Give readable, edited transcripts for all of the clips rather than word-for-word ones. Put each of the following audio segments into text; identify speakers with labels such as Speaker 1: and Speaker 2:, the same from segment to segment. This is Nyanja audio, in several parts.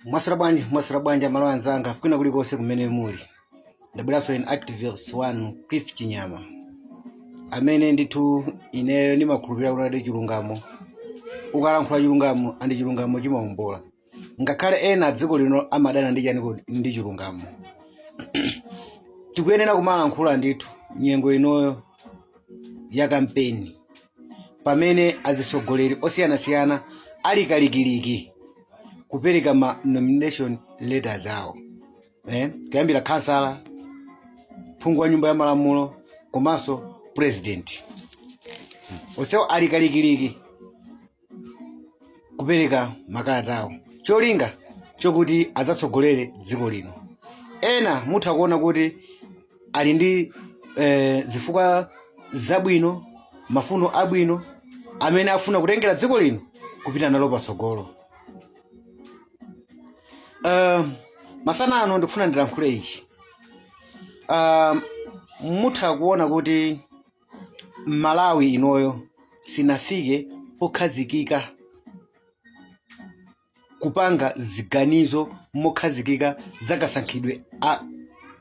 Speaker 1: Mwaswera bwanji, mwaswera bwanji Amalawi anzanga kwina kulikonse kumene muli. Ndabweranso ine activist wanu Cliff Chinyama, amene ndithu ineyo ndimakhulupirira kuti chilungamo, ukalankhula chilungamo and chilungamo chimawombola, ngakhale ena dziko lino amadana ndi chani kodi? Ndi chilungamo. Tikuyenera kumalankhula ndithu nyengo inoyo ya kampeni, pamene azisogoleri osiyanasiyana ali kalikiliki kupereka ma nomination letters awo, kuyambira khansala, phungu wa nyumba ya malamulo komanso president, onsewo ali kalikiliki kupereka makalata awo, cholinga chokuti adzatsogolere dziko lino. Ena mutha kuona kuti ali ndi zifukwa zabwino, mafuno abwino amene afuna kutengera dziko lino kupita nalo patsogolo. Masana ano ndikufuna ndilankhule ichi. Mutha kuona kuti Malawi inoyo sinafike pokhazikika kupanga ziganizo mokhazikika zakasankhidwe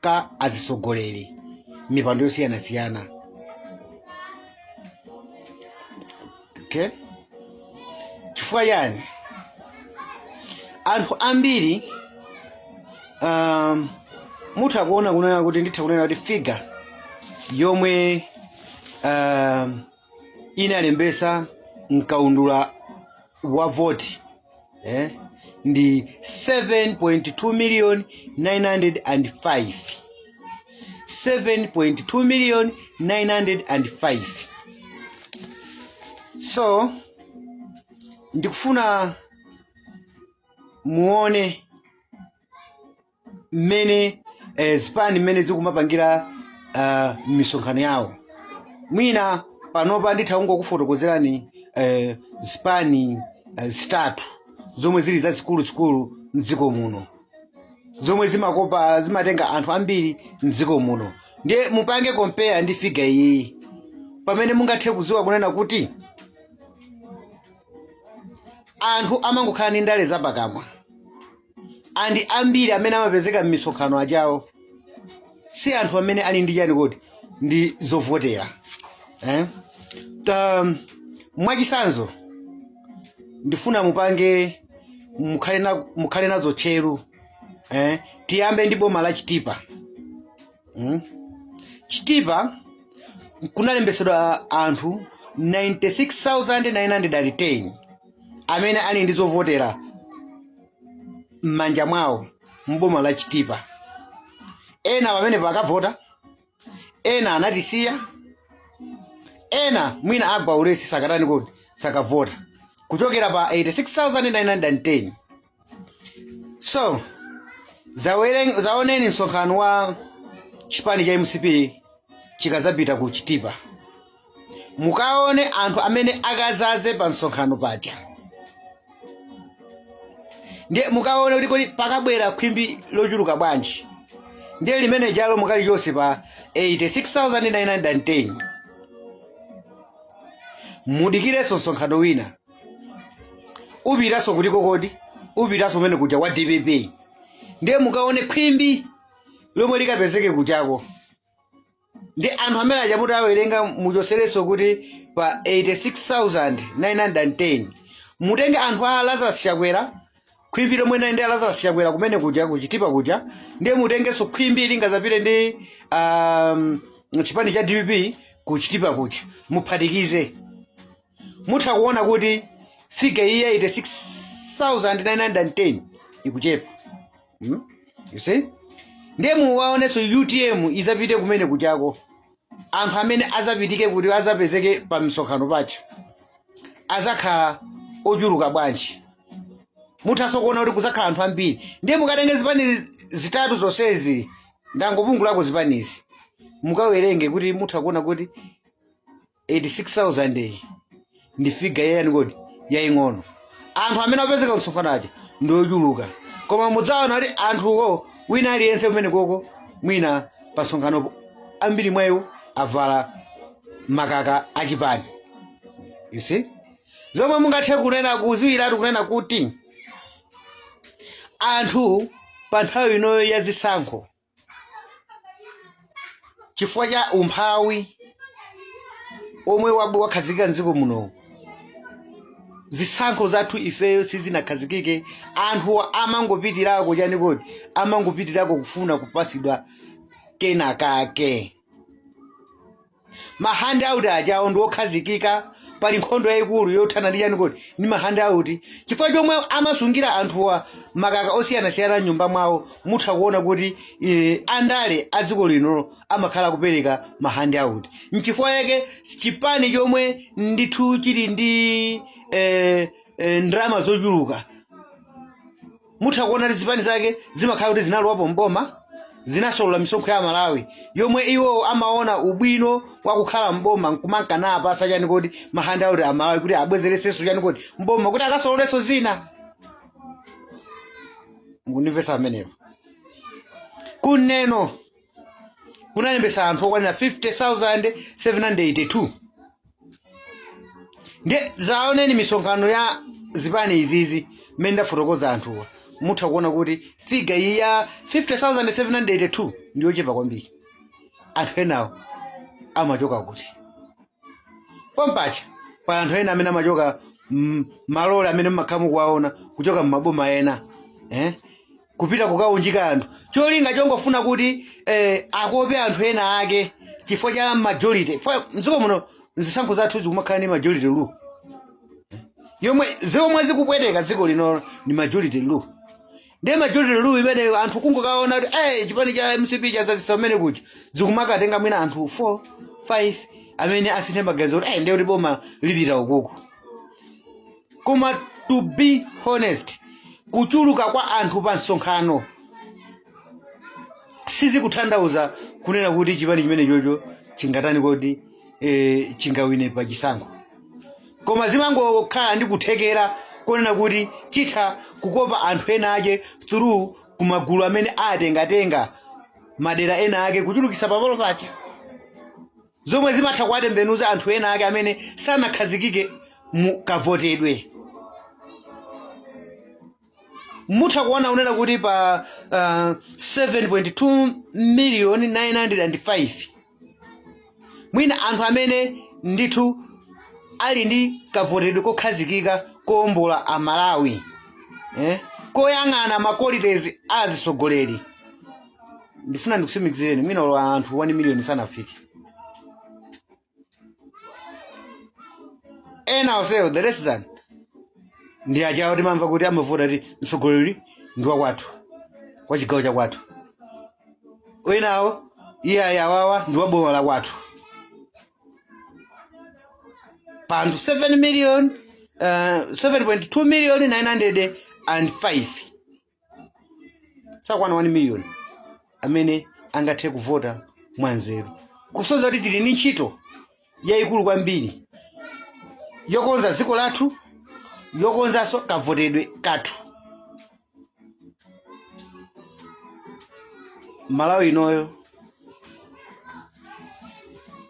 Speaker 1: ka azisogoleri mipando yosiyanasiyana, okay? Chifukwa chani? Anthu ambiri mutha kuona kunena kuti, nditha kunena kuti figure yomwe inalembesa mkaundula wa voti ndi 7.2 million 905, 7.2 million 905. So ndikufuna muone mmene zipani mmene zikumapangira misonkhano yawo. Mwina panopa nditha kungokufotokozerani zipani zitatu zomwe zili zazikuluzikulu mdziko muno, zomwe zimakopa, zimatenga anthu ambiri mdziko muno, ndiye mupange compare ndi figure iyi, pamene mungathe kuziwa kunena kuti anthu amangokhala ndi ndale zapakamwa, and ambiri amene amapezeka m'misonkhano ajawo si anthu amene ali ndi chani kodi, ndi zovotera, eh? Mwachisanzo ndifuna mupange mukhale nazo tcheru, eh? Tiyambe ndi boma la Chitipa, Chitipa kunalembesedwa anthu 96,910 amene ali ndi zovotera m'manja mwawo mboma la Chitipa. Ena pamene pakavota, ena anatisiya, ena mwina agwa ulesi, sakatani kodi, sakavota, kuchokera pa 86,910. So zaoneni msonkhano wa chipani cha MCP chikazapita ku Chitipa, mukaone anthu amene akazaze pa msonkhano paja, ndiye mukaone kuti kodi pakabwera khwimbi lochuluka bwanji. Ndiye limene jalo mukalichose pa 86,910, mudikirenso msonkhano wina upitanso kutiko kodi, upitanso kumene kuja wa DPP, ndiye mukaone khwimbi lomwe likapezeke kuchako ndi anthu amene aja mutawerenga, muchoserenso kuti pa 86,910 mutenge anthu a Lazarus Chakwera, khwimbi lomwe linali ndi a Lazarus Chakwera kumene kuja kuchitipa kuja, ndiye mutengenso khwimbi lingazapite ndi chipani cha DPP kuchitipa kuja, muphatikize, mutha kuona kuti figure iyi ya 86,910 ikuchepa, You see? Ndiye muwaonenso UTM izapite kumene kuchako, anthu amene azapitike kuti azapezeke pa msonkhano paja azakhala ochuluka bwanji. Muthanso kuona kuti kuzakhala anthu ambiri. Ndiye mukatenge zipani zitatu zonsezi, ndangopungulako zipanizi, mukawerenge kuti mutha kuona kuti 86,000 iyi ndi figure yayani kodi, yaying'ono. Anthu amene apezeka msonkhano aja ndi ochuluka, koma mudzaona kuti anthuwo wina aliyense kumene koko mwina pa msonkhanopo ambiri mwa iwo avala makaka achipani, you see? Zomwe mungathe kunena kuziwiratu kunena kuti Anthu pa nthawi inoyo ya zisankho, chifukwa cha umphawi omwe wakhazikika mdziko muno, zisankho zathu ifeyo sizinakhazikike. Anthu amangopitirako chani kodi, amangopitirako kufuna kupasidwa kenakake. Ma handout ajawo ndi okhazikika. Pali nkhondo yayikulu yothana ndi chani kodi, ndi ma handout, chifukwa chomwe amasungira anthuwa makaka osiyanasiyana m'nyumba mwawo. Mutha kuona kuti andale a dziko lino amakhala kupereka ma handout. Nchifukwa yake chipani chomwe ndithu chili ndi ndalama zochuluka, mutha kuona kuti zipani zake zimakhala kuti zinalowapo mboma, zinasolola misonkho ya Malawi, yomwe iwo amaona ubwino wakukhala mboma nkumankana apasa chani kodi, ma handout a Malawi, kuti abwezeresenso chani kodi, mboma, kuti akasololenso zina. Mukundimvetsa amenepo? Kuneno kunalembesa anthu okwanira 50,782. Ndiye zaoneni misonkhano ya zipani izizi mmene ndafotokoza anthuwa, mutha kuona kuti figure iyi ya 50,782 ndiyochepa kwambiri. Anthu enawo amachoka kuti? Pompacha pali anthu ena amene amachoka malole amene mmakhala mukuwaona kuchoka mmaboma ena, kupita kukaunjika anthu, cholinga chongofuna kuti akope anthu ena ake chifukwa cha majority. Chifukwa mdziko muno zisankho zathu zikumakhala ndi majority rule, yomwe zomwe zikupweteka dziko lino ndi majority rule. Ndiye majority rule imene anthu kungokaona kuti chipani cha MCP chadzazisa kumene kuja, zikumakatenga mwina anthu 4 5 amene asinthe maganizo kuti ndiye kuti boma lipita ukuku. Koma to be honest, kuchuluka kwa anthu pa msonkhano sizikutanthauza kunena kuti chipani chimene chocho chingatani kodi, chingawine pa chisankho, koma zimangokhala ndi kuthekera konena kuti chitha kukopa anthu ena ake through kumagulu amene atengatenga madera ena ake kuchulukisa pamalo pacha, zomwe zimatha kuwatembenuza anthu ena ake amene sanakhazikike mu kavotedwe. Mutha kuona kunena kuti pa 7.2 million 905, mwina anthu amene ndithu ali ndi kavotedwe kokhazikika kowombola Amalawi, koyang'ana ma qualities a atsogoleri, ndifuna ndikutsimikizireni, mwina olo anthu 1 million sanafike. Ena onsewo, the rest than ndi ajawo timamva kuti amavota kuti mtsogoleri ndi wakwathu, wa chigawo chakwathu, enawo iye ayawawa ndi wa boma la kwathu. Pa anthu 7 million, 7.2 million 905, sakwana 1 million amene angathe kuvota mwanzeru. Kusonyeza kuti tili ndi ntchito yayikulu kwambiri yokonza dziko lathu, yokonzanso kavotedwe kathu. Malawi inoyo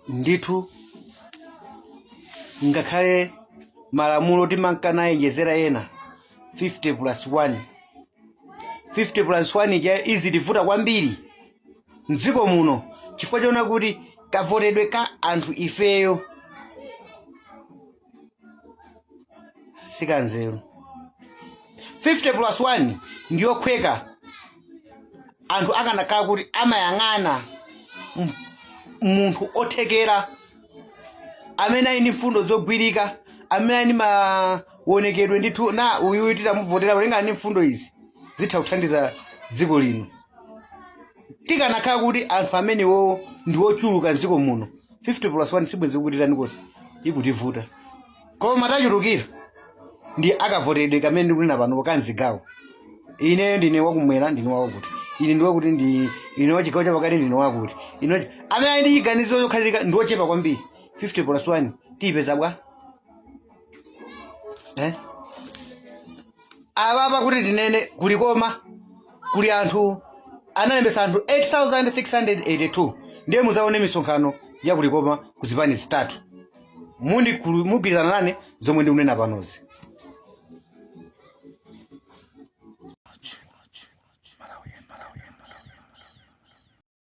Speaker 1: ndithu, ngakhale malamulo timankanayenjezera ena 50 plus 1, 50 plus 1 ija izitivuta kwambiri mdziko muno, chifukwa choona kuti kavotedwe ka anthu ifeyo sikanzeru. 50 plus 1 ndiyokhweka anthu akanakhala kuti amayang'ana munthu othekera amene ali ndi mfundo zogwirika, amene ali ndi maonekedwe ndithu, na uyuyu titamuvotera malingana ndi mfundo izi zitha kuthandiza dziko lino. Tikanakhala kuti anthu amenewo ndi ochuluka mdziko muno, 50 plus 1 sibwezi ikutitani kuti, ikutivuta. Koma tachulukira ndi akavotedwe kamene ndikunena pano kamzigawo. Ine ndine wakumwera, ndine wakuti, ine ndi wakuti, ndi ine wa chigawo chapakati, ndine wakuti ine amene ali ndi chiganizo chokhazikika ndi ochepa kwambiri. 50 plus 1 tiyipeza bwa, eh? Apapa kuti tinene kulikoma kuli anthu analembesa anthu 8682. Ndiye muzaone misonkhano ya kulikoma ku zipani zitatu, mugwirizana nane zomwe ndikunena panozi.